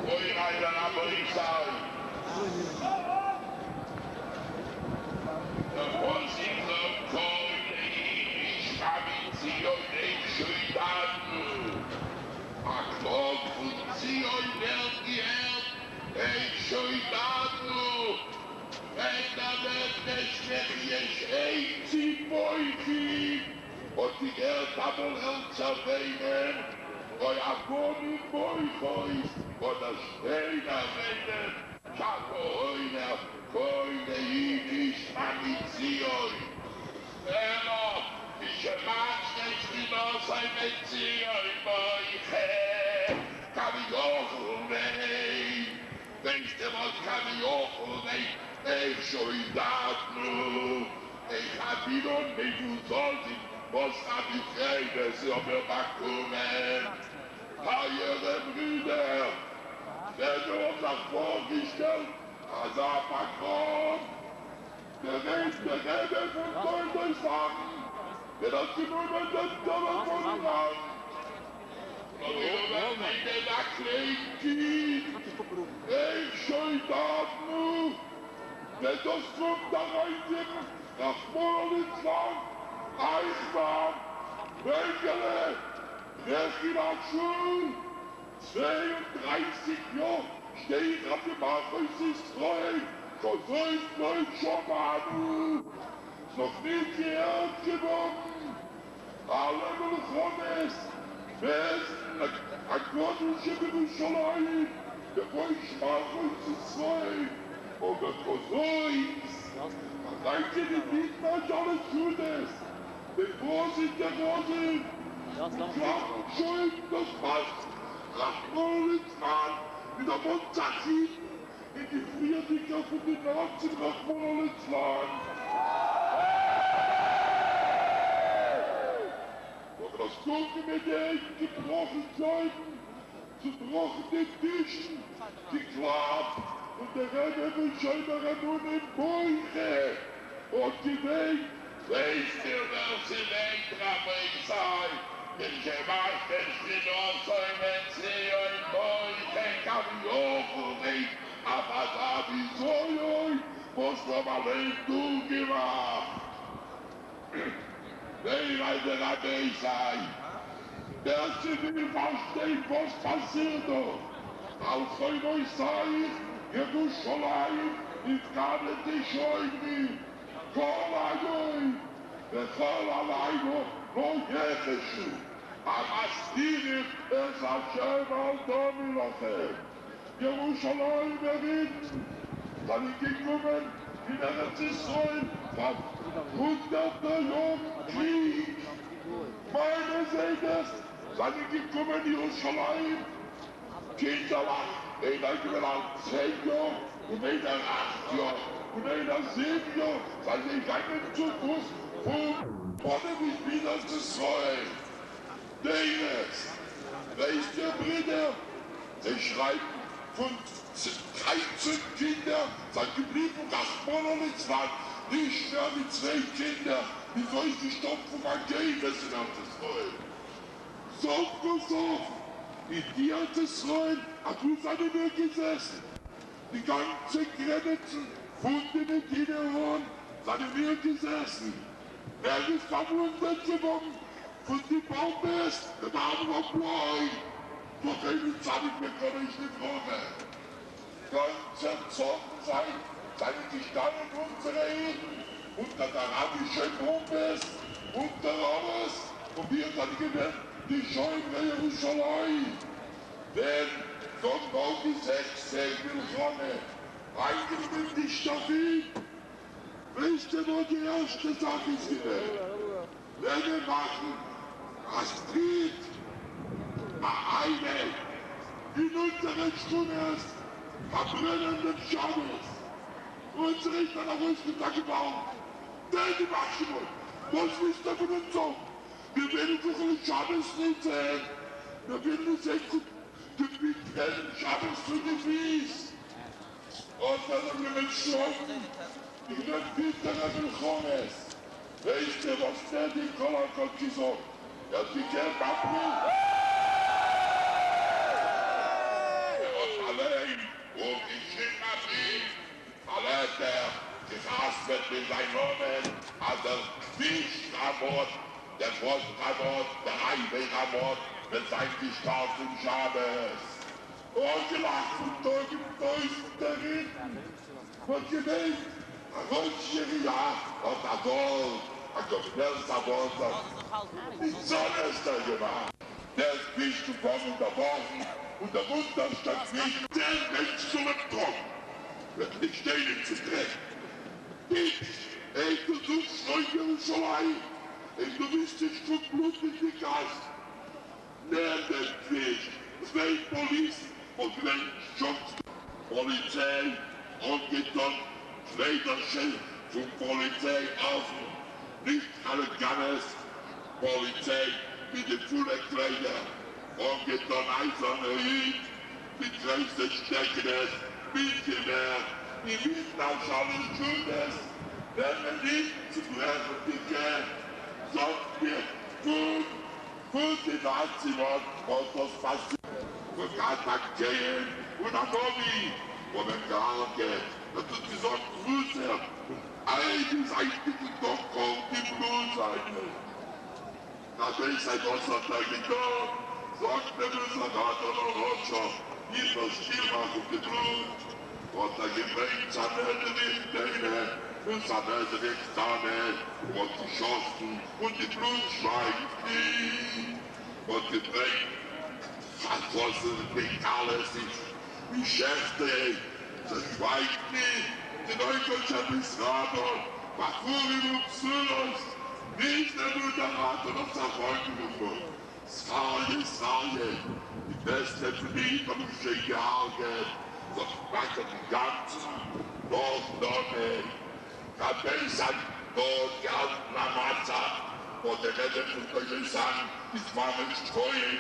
מורי ורבותי, דער פסוק זאגט קול לאיש מציון איך שודדנו, א קלאג פון ציון ווערט געהערט איך שודדנו, פרעגט דער מדרש וכי יש עצים בוכים, האט געהערט אמאל העלצער וויינען, או אבנים בוכות, אדער שטיינער וויינען, שאתה אומר קול לאיש נשמע מציון, אלא כשמשנה שכינתו מציון בוכה, כביכול וויינט, ווייסט איר וואס כביכול וויינט, איך שודדנו, איך חבילון מבוזזים, וואס רבי פרעגט האבן מיר באקומען, טייערע ברידער, ווען מיר האבן זיך פארגעשטעלט אזא פאגראם, דער דער רבי פון תולדות אהרן, ווען ער האט גענומען דעם טעלעפאן אין האנט, האט ער געווען מיט א קליין קינד, איך שודדנו, ווען דאס קומט אריינגעבן רחמנא ליצלן, אייכמאן, מענגעלע, רעכין א שול, 32 יאר שטיי איך אויף די מערכות ישראל, כזאת לא שמענו, נאך ניט געהערט געווארן, אלע מלחמות, בית דין הגדול שבירושלים, בראש מערכות ישראל, אבער כזאת, אריינגיין אינמיטן א שלש סעודות, בבראזין דרזין, און קלאפן שויבן דאס מאכט רחמנא ליצלן ווי דערמאנט זיך אידן אין די פריערדיגע פון די נאצים רחמנא ליצלן. אבער דאס קוקן מיט די אויגן געבראכן שויבן, צובראכן די טישן, געקלאפט, און דער רבי פון שומר אמונים בוכה האט געוויינט. ווייסט איר ווער ס'וויינט רבותי? כשמשנה שכינתו מציון בוכה כביכול וויינט אויף אזא בזיון וואס מיר האבן אליין דורכגעמאכט. מורי ורבותי, ווער ס'וויל פארשטיין וואס פאסירט דא, על חומותייך ירושלים הפקדתי שומרים כל היום וכל הלילה לא יחשו, המסתירים את השם אל דמי לכם, ירושלימ'ער אידן זענען געקומען אין ארץ ישראל פאר הונדערטער יארן קריג, מיינע זיידעס זענען געקומען אין ירושלים קינדערלעך, איינער איז געווען אלט 10 יאר און איינער 8 יאר און איינער 7 יאר, זענען זיי געגאנגען צו פוס פון פאנעוויזש ביז ארץ ישראל. דורות, ווייסט איר ברידער, זיי שרייבן פון 13 קינדער זענען געבליבן רחמנא ליצלן נישט מער ווי צוויי קינדער, מ'איז אויסגעשטארבן פון מגיפות אין ארץ ישראל. סוף כל סוף אין די ארץ ישראל אוואו זענען מיר געזעסן, די גאנצע גרעניצן פון די מדינה אן זענען מיר געזעסן, ווער איז פארוואונדעט געווארן פון די באמבעס? דער אברהם בלוי, זכרנו צדיק וקדוש לברכה. גאנצע צפון זייט זענען געשטאנען אונזערע אידן אונטער די אראבישע באמבעס, אונטער אלעס, און מיר זענען געווען די שומרי ירושלים. ווען זאג נאר די זעקס טעג מלחמה איינגענומען די שטחים, ווייסט איר וואס די ערשטע זאך איז געווען? נעמען מאכן א סטריט, א הייוועי, אין אונזערע שכונות, פארברענען דעם שבת, אונזערע אידן זענען ארויס מיט א געוואלד, דען ימח שמו, וואס ווילסטו פון אונז האבן? מיר ווילן זיך שבת ניט זען, מיר ווילן ניט זען די פינטעלע שבת צו די פיס. האט ער זיך גענומען שלאגן, איז געווען ביטערע מלחמות, ווייסט איר וואס טעדי קאלאק האט געזאגט? ער האט געגעבן א בריוו. ער האט אליין אנגעשריבן א בריוו, א לעטער, געחתמעט מיט זיין נאמען, אז דער כביש רמות, דער ראוד רמות, דער הייוועי רמות, וועט זיין געשפארט אום שבת. אפגעלאכט פון טאג און טויזנטער אידן וואלט געמיינט א ראש עירייה האט א ווארט, א גאווערנער'ס א ווארט, ליצנות האט ער געמאכט, דער כביש צו פארן אין דער וואכן און דער אונטערשטער כביש. צען מענטשן זאלן אים טראגן, וועט נישט שטיין אים צו טרעטן. נישט אויב דו זאגסט שוין ירושלים, אויב דו ווילסט נישט פון בלוט אין די גאס. נעם דעם כביש, צוויי פאליס וואלט געווען שאקט. פאליציי אנגעטון קליידער פון פאליציי אפן, נישט כוליגאנעס, פאליציי מיט די פולע קליידער, אנגעטון אייזערנע היט, מיט גרויסע שטעקענעס, מיט געווער, אינמיטן א שלש סעודות, נעמען אידן צו ברעכן די קעפ, זאגט מיר פון וואו די נאצים האט האט דאס פאסירט? וואס גייט א כהן און א נביא האבן געהארגעט האט עס געזאגט מוסר און ביז היינטיגן טאג קאכט די בלוט זיינע. רבותי וואס האט ער געטון? זאגט נבוזראדן הרשע איך וועל שטיל מאכן די בלוט האט ער געברענגט סנהדרין קטנה און סנהדרין קטנה און מ'האט געשאסן און די בלוט שווייגט ניט. מ'האט געברענגט חתנים מיט כלות און שעכטער, ס'שווייגט ניט, תינוקות של בית רבן, בחורים ובתולות, ביז נבוזראדן האט זיך אנגערופן, זכריה זכריה, די בעסטע פון די אידן האבן שוין געהארגעט, זאגט מאכן אינגאנצן נאך נאמען. רבותי דארט געהאלטן א מצב וואס דער רבי פון תולדות אהרן איז ממש כהן,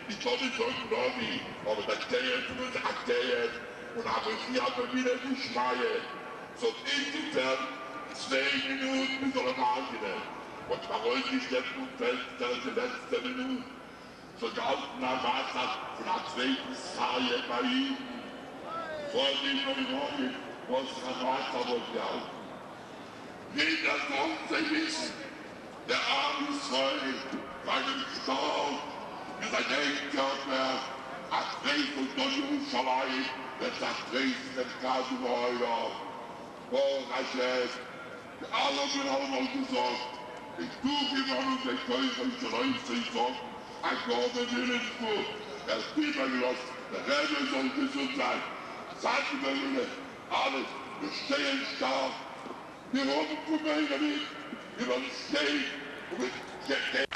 איך טאר נישט זאגן נביא, אבער דער כהן פון אונז א כהן און א מוכיח במילי דשמיא, ס'האט נישט געפעלט צוויי מינוט מען זאל אים הרג'נען, מ'האט אים ארויסגעשלעפט פון פענסטער אין די לעצטע מינוט, ס'האט געהאלטן א מצב פון א צווייטן זכריה ביי אידן, פאר די נוראים וואס א מצב האט געהאלטן. יעדער זאל זיי וויסן, דער עם ישראל זיינען שטארק ווי זיין אייגן קערפער, א טרייסל דא ירושלים וועט זיך טרייסלן דעם כדור העולם, ברוך השם, די אלע האבן אלעמאל געזאגט, בטוחים אנו בכוחו של אותו זאגן הגאון מוויליאמסבורג, ער האט איבערגעלאזט דער רבי זאל געזונט זיין, סאטמאר רבי, אלעס, מיר שטייען שטארק, מיר האבן פון מער נישט, מיר וועלן שטיין און מיר.